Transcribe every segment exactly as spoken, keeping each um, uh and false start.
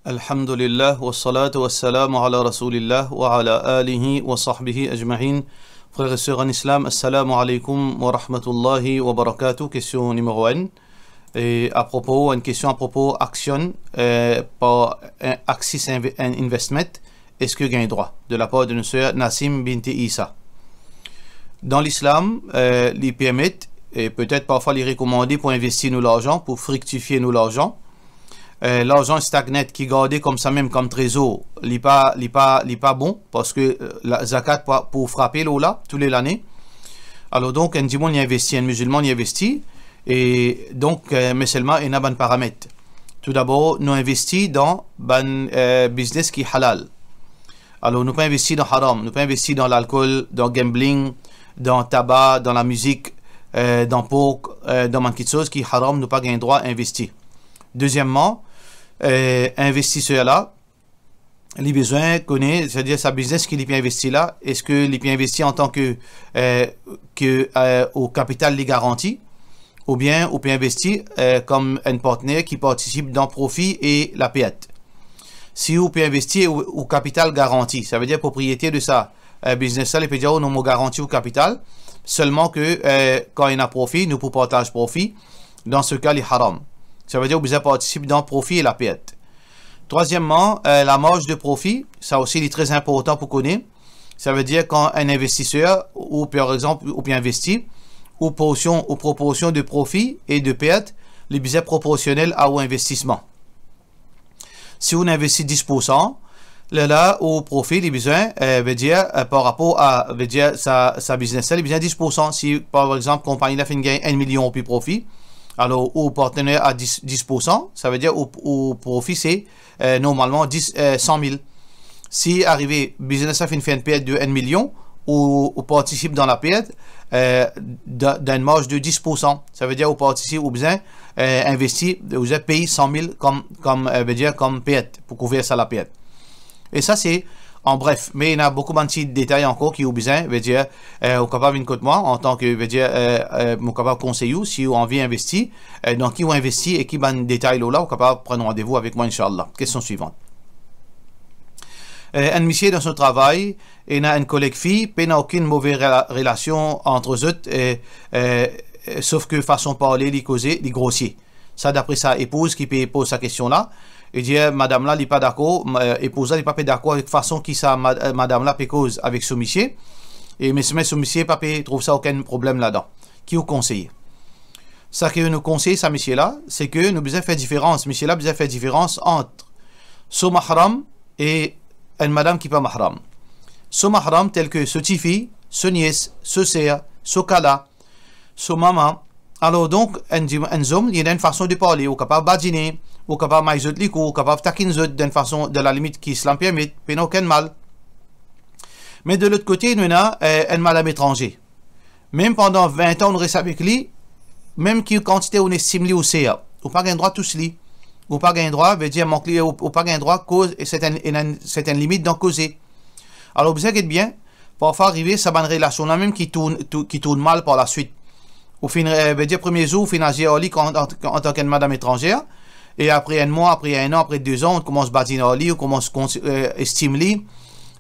Alhamdulillah, wassalatu wassalamu ala Rasoulillah, wa ala alihi wa sahbihi ajmain. Frer e ser an Islam, assalamu alaikum wa rahmatullahi wa barakatuh. Kestion nimero enn. E apropo, enn kestion apropo aksyon, eh, par, eh, Axis Inve-, Investment, eski gagn drwa? De lapar de nou ser Nasim binti Isa. Dan Lislam, eh, li permet, e petet parfwa li rekomande pou investi nou larzan, pou friktifie nou larzan. Eh, larzan stagnet ki garde koumsa mem kom trezor, li pa, li pa, li pa bon, parski, eh, la, zakat pou, pou frape lor la, toule lane. Alor donk, enn dimoun li investi, enn mizilman li investi, e donk, eh, me selman ena bann paramet. Toudabor, nou investi dan bann, eh, biznes ki halal. Alor, nou pa investi dan haram, nou pa investi dan lalkol, dan gambling, dan taba, dan lamizik, eh, dan pork, eh, dan bann kiksoz ki haram, nou pa gagn drwa investi. Dezieman, eh, investiser la, li bizin kone, setadir sa biznes ki li pe investi la, eski li pe investi antan ke, eh, ke, eh, o kapital li garanti, oubien ou pe investi, eh, kom enn partner ki partisip dan profi e lapert. Si ou pe investi ou, ou kapital garanti, savedir propriete de sa, eh, biznes la, li pe dir, "Oh non, mo garanti ou kapital, selman ke, eh, kan ena profi, nou pou partaz profi." Dan se ka, li haram. Savedir ou bizin partisip dan profi e lapert. Trwazieman, eh, la marz de profi, sa osi li tre inportan pou kone. Savedir kan enn investiser, ou par exanp, ou pe investi, ou porsion, ou proporsion de profi e de pert, li bizin proporsionel a ou investisman. Si ou investi dis poursan, lerla ou profi, li bizin, eh, vedir, eh, par rapor a, vedir, sa, sa biznes la, li bizin dis poursan. Si, par exanp, konpagni la finn gagn enn milion roupi profi, alor ou partner a dis, dis poursan, savedir ou, ou profi se, eh, normalman dis, eh, san mil. Si arive, biznes la finn fer enn pert de enn milion, ou, ou partisip dan lapert, eh, dan, dan enn marz de dis poursan. Savedir ou partisip, ou bizin, eh, investi, ou bizin pey san mil kom, kom, eh, vedir, kom pert, pou kouver sa lapert. E sa se an bref, me ena boukou bann ti detay ankor ki ou bizin, vedir, eh, ou kapav vinn kot mwa, antan ke, vedir, eh, eh, mo kapav konsey ou, si ou anvi investi, eh, dan ki ou investi e ki bann detay lor la, ou kapav pran randevou avek mwa, inshallah. Kestion swivan. Eh, enn misie dan so travay, ena enn koleg fi, pena okenn move rela-, relasion ant zot, eh, eh, sof ke fason parle li koze, li grosie. Sa dapre sa epouz ki pe poz sa kestion la. Li dir, madam la, li pa dakor, ma-, eh, epouz la, li pa pe dakor avek fason ki sa ma-, eh, madam la pe koz avek so misie. E me, me so misie pa pe trouv sa okenn problem ladan. Ki ou konseye? Sa ki nou konsey sa misie la, se ke nou bizin fer diferans. Misie la bizin fer diferans ant so mahram e enn madam ki pa mahram. So mahram, tel ke so tifi, so nies, so ser, so kala, so mama. Alor donk, enn di-, enn zom, li ena enn fason de parle, ou kapav badine, ou kapav may zot likou, ou kapav takinn zot dan enn fason, dan lalimit ki Islam permet, pena okenn mal. Me de lot kote, nou ena, eh, enn madam etranze. Mem pandan vin an ou res avek li, mem ki kantite ou estim li ou ser, ou pa gagn drwa tous li. Ou pa gagn drwa, vedir mank li, ou, ou pa gagn drwa koz, e sertenn, ena enn sertenn limit dan koze. Alor, bizin get bien, parfwa arive sa bann relasion la mem ki tourn, tou-, ki tourn mal par laswit. Ou finn, eh, vedir premie zour, ou finn azir ar li kan, an, antan ki enn madam etranzer, e apre enn mwa, apre enn an, apre de zan, ou koumans badinn ar li, ou koumans kons-, eh, estim li,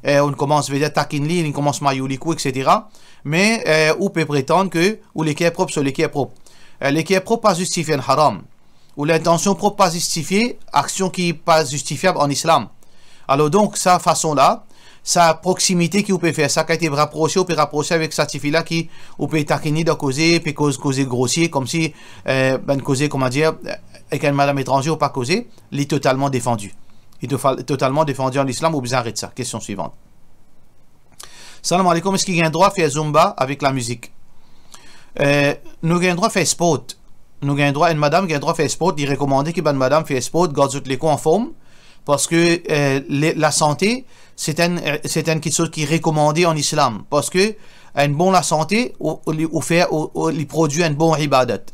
eh, ou koumans, vedir, takinn li, li koumans may ou likou, et cetera. Me, eh, ou pe pretann ke ou leker prop, so leker prop. Eh, leker prop pa zistifie enn haram. Ou lintansion prop pa zistifie aksion ki pa zistifiab an Islam. Alor donk, sa fason la, sa proksimite ki ou pe fer, sa kalite raprose, ou pe raprose avek sa tifi la ki ou pe takinn li dan koze, pe koz, koze grosie, koumsi, eh, bann koze, kouma dir, eh, ek enn madam etranze ou pa koze, li totalman defandi. Li tofa-, totalman defandi an Islam, ou bizin aret sa. Kestion swivan. Salam aleykoum, eski gagn drwa fer zumba avek lamizik? Eh, nou gagn drwa fer sport. Nou gagn drwa, enn madam gagn drwa fer sport, li rekomande ki bann madam fer sport, gard zot lekor anform, parski, eh, le-, lasante, se enn, eh, se enn kiksoz ki rekomande an Islam, parski enn bon lasante, ou, ou li, ou fer, ou, ou li prodwi enn bon ibadat.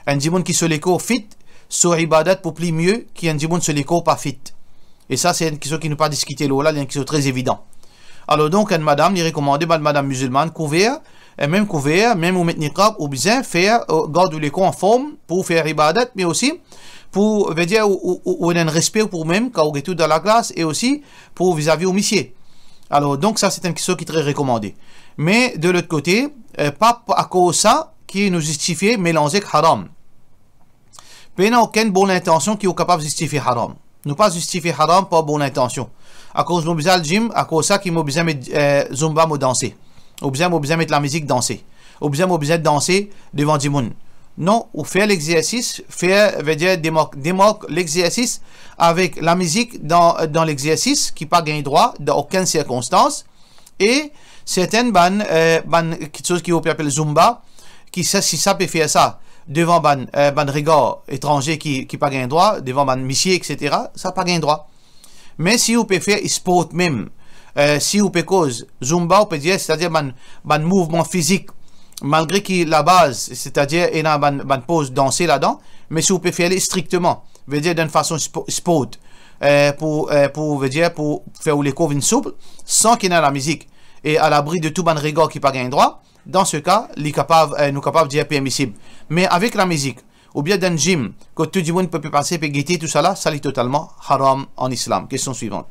Enn dimoun ki so lekor fit, so ibadat pou pli mie ki enn dimoun so lekor pa fit. E sa, se enn kiksoz ki nou pa diskite lor la, li enn kiksoz tre evidan. Alor donk, enn madam, li rekomande bann madam mizilmann kouver, e mem kouver, mem ou met niqab, ou bizin fer, eh, gard ou lekor anform pou fer ibadat, me osi, Pou, vedir, ou, ou, ou, ou ena enn respe pou ou mem, kan ou get ou dan laklas, e osi pou vizavi ou misie. Alor, donk sa, se enn kiksoz ki tre rekomande. Me, de lot kote, eh, pa akoz sa ki nou zistifie melanze ek haram. Pena okenn bon lintansion ki ou kapav zistifie haram. Nou pa zistifie haram par bon lintansion. Akoz mo bizin al gym, akoz sa ki mo bizin met, eh, zumba mo danse. Oubien mo bizin met lamizik danse. Oubien mo bizin danse devan dimoun. Non, ou fer lexersis, fer, vedir demark, demark lexersis avek lamizik dan, dan lexersis ki pa gagn drwa dan okenn sirkonstans. E sertin bann, eh, bann kiksoz ki ou pe apel zumba, ki sa, si sa pe fer sa devan bann, eh, bann regar etranze ki, ki pa gagn drwa, devan bann misie, et cetera, sa pa gagn drwa. Me si ou pe fer sport mem, eh, si ou pe koz zumba, ou pe dir, setadir bann, bann mouvman fizik, malgre ki labaz, setadir ena bann, bann poz danse ladan, me si ou pe fer li strikteman, vedir dan enn fason spo-, sport, eh, pou, eh, pou, vedir pou fer ou lekor vinn soup, san ki ena lamizik, e alabri de tou bann regar ki pa gagn drwa, dan se ka, li kapav, eh, nou kapav dir permisib. Me avek lamizik, oubien dan enn gym, kot tou dimoun pe, pe pase, pe gete tousala, sa li totalman haram an islam. Kestion swivan.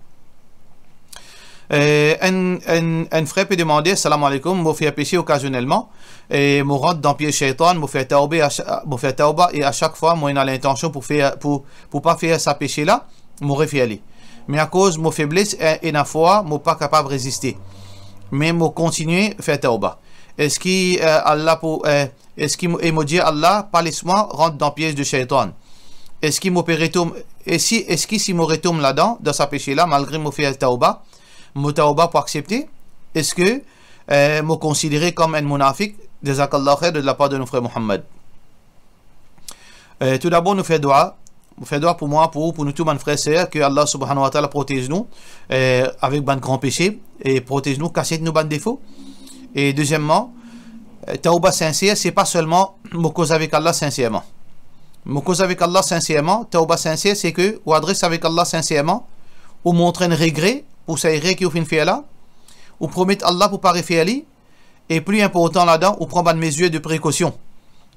Eh, enn, enn, enn frer pe demande, "Salam aleykoum, mo fer pese okazionelman, e mo rant dan piez sheytan, mo fer tawba a cha-, mo fer tawba, e a sak fwa, mo ena lintansion pou fer, pou, pou pa fer sa pese la, mo refer li. Me akoz mo febles, e, ena fwa, mo pa kapav reziste. Me mo kontigne fer tawba. Eski, eh, Allah pou, eh, eski mo, e mo dir Allah, pa les mwa rant dan piez de sheytan. Eski mo pe retom-, e si, eski si mo retom ladan, dan sa pese la, malgre mo fer tawba, mo tawba pou aksepte? Eski, eh, mo konsidere kom enn munafik?" Jazakallah khair, de la par de nou frer Mohammad. Eh, toudabor, nou fer dwa. Nou fer dwa pou mwa, pou, pou nou tou bann frer, ser, ke Allah subhanahu wa ta'ala protez nou, eh, avek bann gran pese, e protez nou, kasiet nou bann defo. E dezieman, eh, tawba sinser, se pa selman mo koz avek Allah sinserman. Mo koz avek Allah sinserman, tawba sinser, se ke ou adres avek Allah sinserman, ou montre enn regre pou sa erer ki ou finn fer la, ou promet Allah pou pa refer li, e pli inportan ladan, ou pran bann mezir de prekosion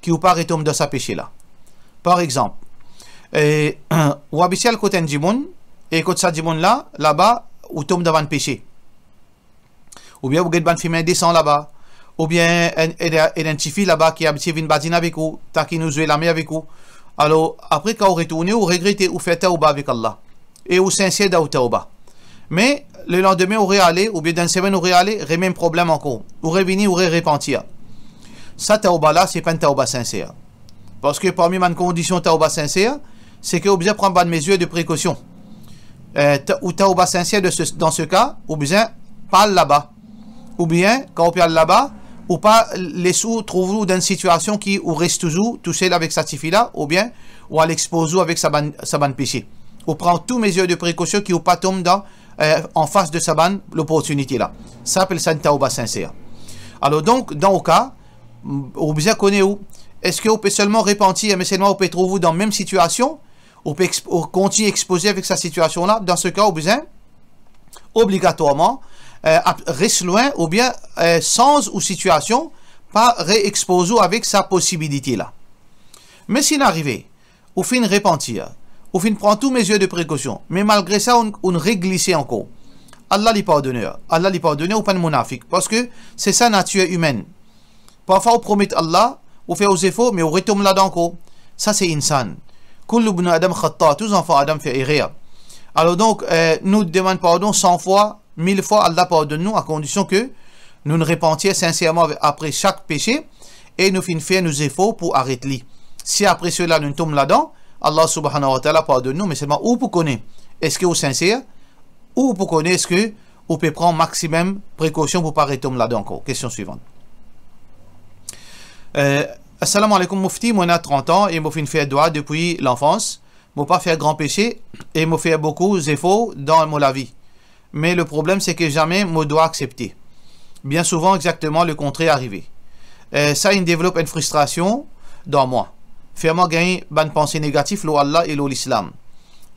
ki ou pa retom dan sa pese la. Par exanp, eh, ou abitie al kot enn dimoun, e kot sa dimoun la, laba, ou tom dan bann pese. Oubien ou get bann fime indesan laba, oubien enn, enn, enn, enn tifi laba ki abitie vinn badinn avek ou, takinn ou, zwe lame avek ou. Alor, apre kan ou retourne, ou regrete, ou fer tawba avek Allah. E ou sinser dan ou tawba. Me, lelandime ou reale, oubien dan enn semenn ou reale, remem problem ankor. Ou revini, ou re-, repantir. Sa tawba la, se pa enn tawba sinser. Parski parmi bann kondision tawba sinser, se ke ou bizin pran bann mezir de prekosion. Eh, ta-, ou tawba sinser de se, dan se ka, ou bizin pa al laba. Oubien, kan ou pe al laba, ou pa les ou trouv ou dan enn sitiasion ki ou res touzour tousel avek sa tifi la, oubien ou al expoz ou avek sa bann, sa bann pese. Ou pran tou mezir de prekosion ki ou pa tom dan, eh, anfas de sa bann loportinite la. Sa apel sa enn tawba sinser. Alor donk, dan ou ka, ou bizin kone ou, eski ou pe selman repantir, me selman ou pe trouv ou dan mem sitiasion, ou pe exp-, ou kontign expoze avek sa sitiasion la, dan se ka, ou bizin obligatwarman, eh, ap-, res lwin oubien, eh, sanz ou sitiasion, pa re-expoz ou avek sa posibilite la. Me si inn arive, ou finn repantir, ou finn pran tou mezir de prekosion, me malgre sa, ou, ou reglise ankor, Allah li pardoner, Allah li pardoner, ou pa enn munafik, parski se sa natir imenn. Parfwa ou promet Allah, ou fer ou zefor, me ou retom ladan ankor. Sa se insan. Kullu bni Adam khata, tou zanfan Adam fer erer. Alor donk, eh, nou demann pardon san fwa, mil fwa, Allah pardonn nou, a kondision ke nou repantir sinserman ave-, apre sak pese, e nou finn fer nou zefor pou aret li. Si apre sela nou tom ladan, Allah subhanahu wa ta'ala pardonn nou, me selman ou pou kone eski ou sinser, ou pou kone eski ou pe pran maximum prekosion pou pa retom ladan ankor. Kestion swivan. Eh, Assalamu alaikum Mufti, mo ena trant an e mo finn fer dwa depi lanfans. Mo pa fer gran pese e mo fer boukou zefor dan mo lavi. Me le problem se ke zame mo dwa aksepte. Bien souvan, exakteman le kontrer arive. Eh, sa inn devlop enn fristrasion dan mwa. Fer mwa gagn bann panse negatif lor Allah e lor Lislam.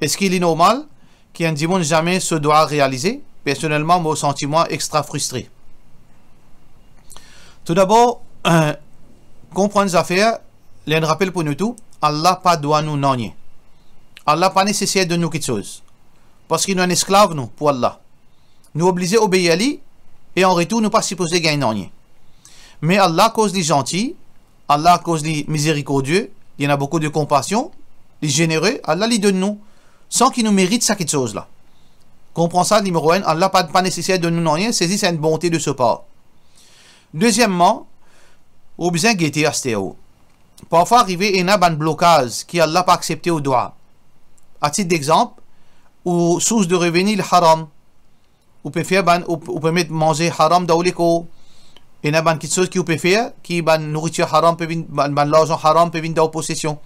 Eski li normal ki enn dimoun zame so dwa realize? Personelman, mo santi mwa extra fristre. Toudabor, eh, konprann zafer, li enn rapel pou nou tou, Allah pa dwa nou nanye. Allah pa neseser donn nou kitsoz, parski nou enn esklav nou pou Allah. Nou oblize obeir li, e an retour nou pa sipoze gagn nanye. Me Allah, akoz li zanti, Allah, akoz li mizerikordie, li ena boukou de konpasion, li zenere, Allah li donn nou, san ki nou merit sa kitsoz la. Konpran sa, nimero enn, Allah pa, pa neseser donn nou nanye, se zis enn bonte de so par. Dezieman, ou bizin gete aster ou. Parfwa arive ena bann blokaz ki Allah pa aksepte ou dwa. A tit dexanp, ou sours de reveni li haram. Ou pe fer bann, ou, ou pe met manze haram dan ou lekor. Ena bann kitsoz ki ou pe fer, ki bann nouritir haram pe vinn, bann, bann larzan haram pe vinn dan ou posesion.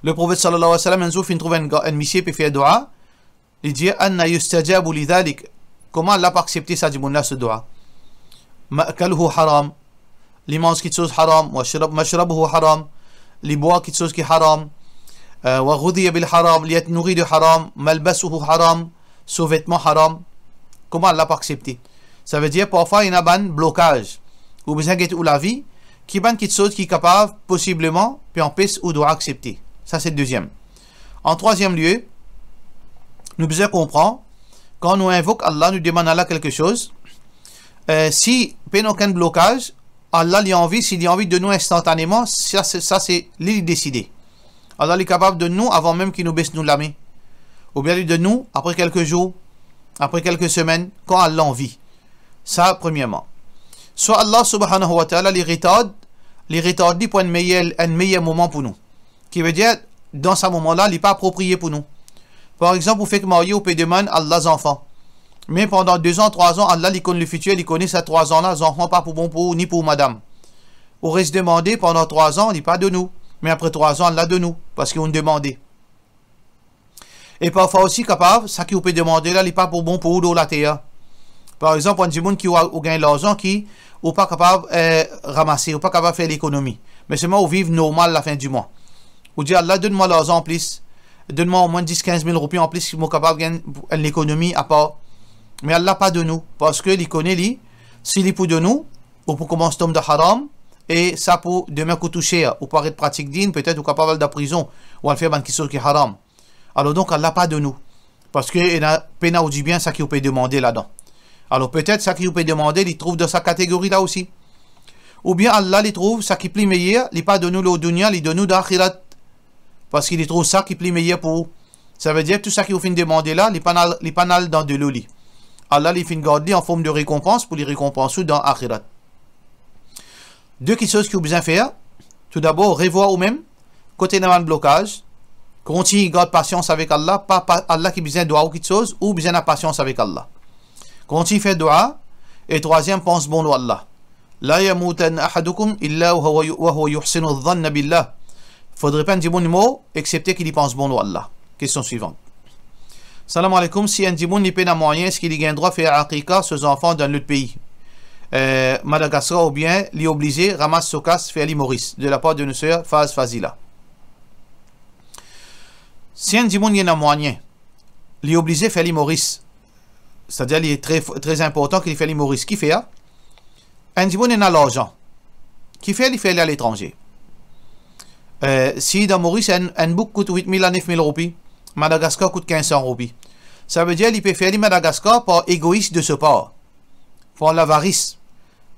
Le Profet sallallahu alayhi wa sallam, enn zour, finn trouv enn ga-, enn misie pe fer dwa, li dir, "Anna yustajabu li dhalik?" Kouma Allah pa aksepte sa dimoun la so dwa? "Ma'kaluhu haram." Li manz kitsoz haram, wa sharab-, mashrabuhu haram, li bwar kitsoz ki haram, eh, wa ghudhiya bil haram, li et nouri de haram, malbasuhu haram, so vetman haram. Kouma Allah pa aksepte? Savedir, parfwa, ena bann blokaz. Ou bizin get ou lavi, ki bann kitsoz ki kapav, posibleman, pe anpes ou dwa aksepte. Sa, se deziem. An trwaziem lie, nou bizin konpran, kan nou invok Allah, nou demann Allah kelke soz, eh, si pena okenn blokaz, Allah li anvi, si li anvi donn nou instantaneman, sa se, sa se li, li deside. Allah li kapav donn nou avan mem ki nou bes nou lame. Oubien li donn nou apre kelke zour, apre kelke semenn, kan Allah anvi. Sa, premierman. Swa Allah subhanahu wa ta'ala li retard, li retard li pou enn meyer, enn meyer moman pou nou. Ki vedir, dan sa moman la, li pa apropriye pou nou. Par exanp, ou fek marye, ou pe demann Allah zanfan. Me pandan de zan, trwa zan, Allah li konn lefitir, li kone sa trwa zan la, zanfan pa pou bon pou ou, ni pou madam. Ou res demande pandan trwa zan, li pa donn ou. Me apre trwa zan, Allah donn ou, parski ou'nn demande. E parfwa osi kapav, sa ki ou pe demande la, li pa pou bon pou ou lor later. Par exanp, enn dimoun ki ou, ou gagn larzan ki ou pa kapav, eh, ramase, ou pa kapav fer lekonomi. Me selman ou viv normal lafin di mwa. Ou dir, "Allah, donn mwa larzan anplis. Donn mwa omwin dis, kinz mil roupi anplis, ki mo kapav gagn enn lekonomi apar." Me Allah pa donn ou, parski li kone li, si li pou donn ou, ou pou koumans tom dan haram, e sa pou demin kout ou ser, ou pou aret pratik din, petet ou kapav al dan prizon, ou al fer bann kitsoz ki haram. Alor donk, Allah pa donn ou, parski ena, pena ou dibien sa ki ou pe demande ladan. Alor petet sa ki ou pe demande, li trouv dan sa kategori la osi. Oubien Allah li trouv sa ki pli meyer, li pa donn ou lor dounia, li donn ou dan axirat. Parski li trouv sa ki pli meyer pou ou. Savedir tou sa ki ou finn demande la, li pa'nn al, li pa'nn al dan delo li. Allah li finn gard li an form de rekonpans pou li rekonpans ou dan axirat. De kitsoz ki ou bizin fer, toudabor, revwar oumem, kot ena bann blokaz, kontign gard pasians avek Allah, pa, pa Allah ki bizin dwa ou kitsoz, ou bizin ena pasians avek Allah. Kontign fer dwa, e trwaziem, pans bon lor Allah. La yamutanna ahadukum illa wa huwa, wa huwa yuhsinu dhanna billah. Fodre pa enn dimoun mor, exsepte ki li pans bon lor Allah. Kestion swivan. Salam aleykoum, si enn dimoun li pena mwayin, eski li gagn drwa fer aqiqa so zanfan dan lot pei, eh, Madagaskar, oubien li oblize ramas so kas, fer li Moris? De la par de nou ser Faz Fazila. Si enn dimoun li ena mwayin, li oblize fer li Moris. Setadir li tre, tre inportan ki li fer li Moris. Kifer? Enn dimoun ena larzan. Kifer li fer li aletranze? Eh, si dan Moris enn, enn bouk kout wit mil a nef mil roupi, Madagaskar kout kinz san roupi. Savedir li pe fer li Madagaskar par egois de so par, par lavaris.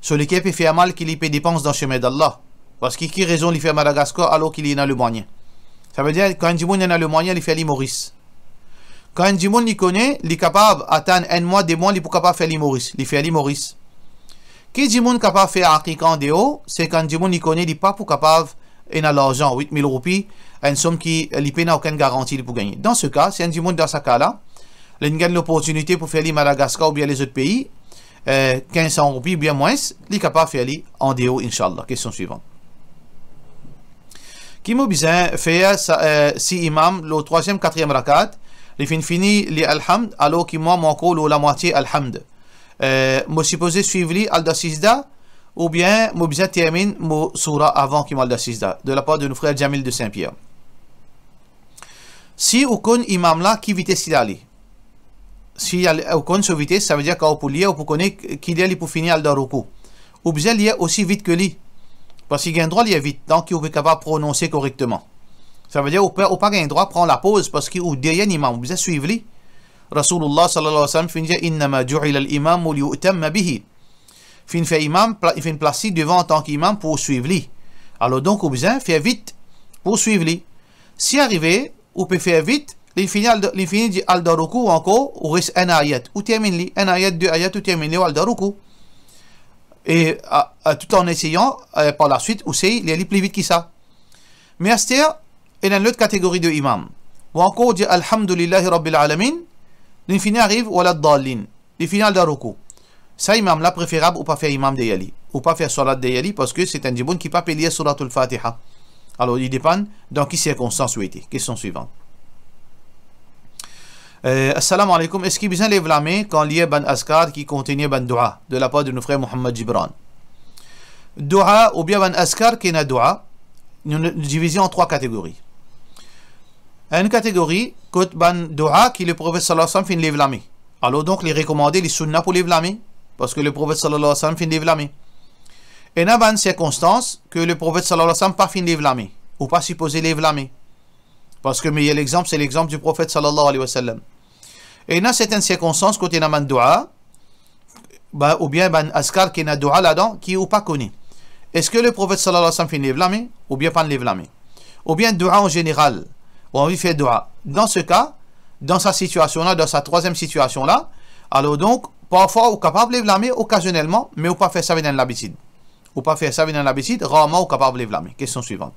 So leker pe fer mal ki li pe depans dan semin d'Allah. Parski ki rezon li fer Madagaskar alor ki li ena lemwayin? Savedir, kan enn dimoun ena lemwayin, li fer li Moris. Kan enn dimoun li kone, li kapav atann enn mwa, de mwa, li pou kapav fer li Moris, li fer li Moris. Ki dimoun kapav fer aqiqa andeor? Se kan enn dimoun li kone, li pa pou kapav ena larzan, wit mil roupi, enn som ki li pena okenn garanti li pou gagne. Dan se ka, si enn dimoun dan sa ka la, li gagn loportinite pou fer li Madagaskar oubien lezot pei, eh, kinz san roupi oubien mwins, li kapav fer li andeor, inshallah. Kestion swivan. Ki mo bizin fer sa, eh, si imam, lor trwaziem, katriem rakat, li finn fini li Alhamd, alor ki mwa, mo ankor lor lamwatie Alhamd? Eh, mo sipoze swiv li al dan sizda, oubien mo bizin terminn mo soura avan ki mo al dan sizda? De la par de nou frer Jamil de Saint-Pierre. Si ou konn imam la, ki vites li ale? Si al-, ou konn so vites, savedir kan ou pou lir, ou pou kone ki ler li pou fini al dan roukou. Ou bizin lir osi vit ke li. Parski gagn drwa lir vit, tanki ou pe kapav prononse korekteman. Savedir ou pa, ou pa gagn drwa pran lapoz, parski ou deryer enn imam, ou bizin swiv li. Rasoulullah sallallahu alayhi wa sallam finn dir, "Innama ju'ila al-imamu liyu'tamma bihi." Finn fer imam, pla-, finn plas li devan antan ki imam pou swiv li. Alor donk, ou bizin fer vit pou swiv li. Si arive, ou pe fer vit, li fini al, li fini al dan roukou ankor, ou res enn ayat, ou terminn li, enn ayat, de ayat, ou terminn li, ou al dan roukou. E, a, a, tout an eseyan, e, par laswit, ou sey lir li pli vit ki sa. Me aster, ena enn lot kategori de imam. Ou ankor dir, "Alhamdulillahi Rabbil Alamin", li fini ariv, "Wala dallin", li fini al dan roukou. Sa imam la preferab ou pa fer imam deryer li, ou pa fer swalat deryer li, parski se enn dimoun ki pa pe lir Souratul Fatiha. Alor, li depann dan ki sirkonstans ou ete. Kestion swivan. Euh, Assalamu alaikum. Eski bizin lev lame kan lir bann azkar ki kontenir bann doua, de lapar de nou frer Mohammad Gibran? Doua oubien bann azkar ki ena doua, nou, nou divize an trwa kategori. Enn kategori kot bann doua ki Leprofet sallallahu alayhi wa sallam finn lev lame. Alor donk, li rekomande, li sounna pou lev lame, parski Leprofet sallallahu alayhi wa sallam finn lev lame. Ena bann sirkonstans ki Leprofet sallallahu alayhi wa sallam pa finn lev lame, ou pa sipoze lev lame. Parski meyer lexanp, se lexanp di Profet sallallahu alayhi wa sallam. Ena sertenn sirkonstans kot ena bann doua, ba, oubien bann azkar ki ena doua ladan, ki ou pa kone. Eski Leprofet sallallahu alayhi wa sallam finn lev lame, oubien pa lev lame? Oubien doua an zeneral, ou anvi fer doua. Dan se ka, dan sa sitiasion la, dan sa trwaziem sitiasion la, alor donk, parfwa ou kapav lev lame okazionelman, me ou pa fer sa vinn enn labitid. Ou pa fer sa vinn enn labitid, rarman ou kapav lev lame. Kestion swivan.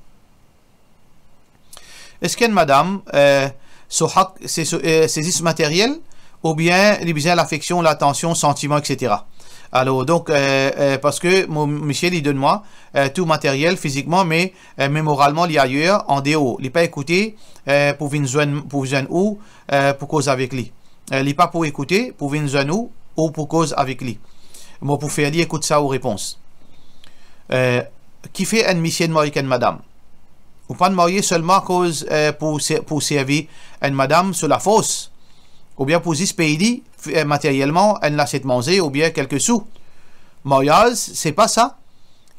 Eski enn madam, euh, so hak, se so, euh, se zis materyel, oubien li bizin lafeksion, latansion, santiman, et cetera? Alor, donk, euh, euh, parski mo misie, li donn mwa, euh, tou materyel fizikman, me, euh, me moralman, li ayer, an deor. Li pa ekoute, euh, pou vinn zwenn, pou zwenn ou, euh, pou koz avek li. Euh, li pa pou ekoute, pou vinn zwenn ou, ou pou koz avek li. Mo pou fer li ekout sa ou repons. Euh, kifer enn misie marye ek enn madam? Ou pa marye selman akoz, euh, pou se-, pou servi enn madam so lafors, oubien pou zis pey li, f-, euh, materyelman, enn lasiet manze oubien kelke sou. Maryaz, se pa sa.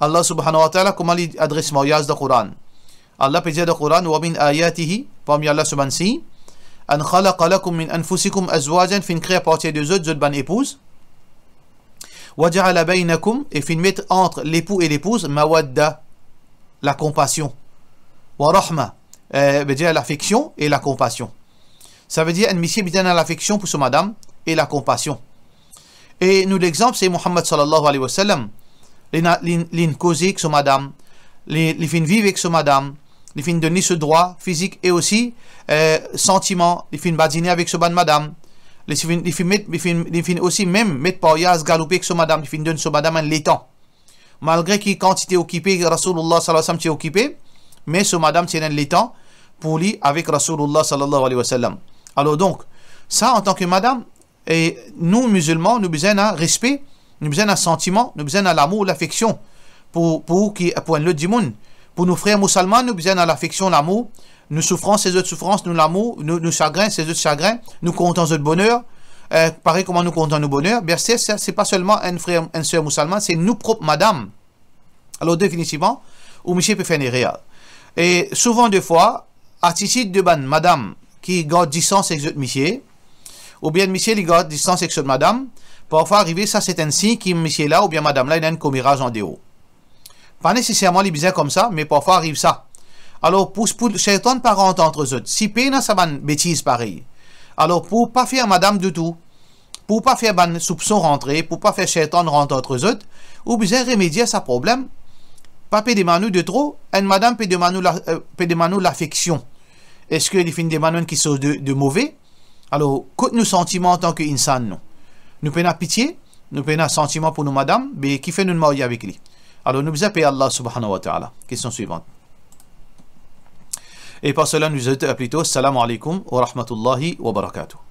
Allah subhanahu wa ta'ala, kouma li adres maryaz dan Koran? Allah pe dir dan Koran, "Wa min ayatihi", parmi Allah so bann sign, "an khalaqa lakum min anfusikum azwajan", finn kre apartir de zot, zot bann epouz, "wa ja'ala baynakum", e finn met ant lepou e lepouz, "mawadda", lakonpasion, "wa rahma", euh, vedir lafeksion e lakonpasion. Savedir enn misie bizin ena lafeksion pou so madam e lakonpasion. E nou lexanp, se Mohammad sallallahu alayhi wa sallam. Li ena, li, linn koze ek so madam, li, li finn viv ek so madam, li finn donn li so drwa fizik e osi, euh, santiman, li finn badine avek so bann madam, li finn, li finn met, li finn, li finn osi mem met paryaz, galoupe ek so madam, li finn donn so madam enn letan. Malgre ki kan ti te okipe, Rasoulullah sallallahu alayhi wa sallam ti okipe, me so madam ti ena enn letan pou li avek Rasoulullah sallallahu alayhi wa sallam. Alor donk, sa antan ki madam, e nou mizilman, nou bizin ena respe, nou bizin ena santiman, nou bizin ena lamour, lafeksion pou, pou ki, pou enn lot dimoun. Pou nou frer mousalman, nou bizin ena lafeksion, lamour. Nou soufrans, se zot soufrans, nou lamour, nou, nou sagrin, se zot sagrin, nou kontan zot boner, euh, parey kouma nou kontan nou boner. Bien, se, se, se pa selman enn frer, enn ser mousalman, se nou prop madam. Alor, definitivman, ou misie pe fer enn erer. E souvan defwa, atitid de bann madam ki gard distans ek zot misie, oubien misie li gard distans ek zot madam, parfwa arive sa, se enn sign ki misie la oubien madam la ena enn komeraz andeor. Pa neseserman li bizin koumsa, me parfwa ariv sa. Alor, pou, pou Seytan pa rant ant zot, si pena sa bann betiz parey, alor pou pa fer madam doutou, pou pa fer bann soupson rantre, pou pa fer Seytan rant ant zot, ou bizin remedie sa problem. Pa pe demann ou de tro, enn madam pe demann ou la, euh, pe demann ou lafeksion. Eski li finn demann ou enn kiksoz de, de move? Alor, kot nou santiman antan ki insan nou? Nou pena pitie, nou pena santiman pou nou madam, be kifer nou marye avek li? Alor, nou bizin pey Allah subhanahu wa ta'ala. Kestion swivan. E par sela, nou dir plito, Assalamu alaikum wa rahmatullahi wa barakatuh.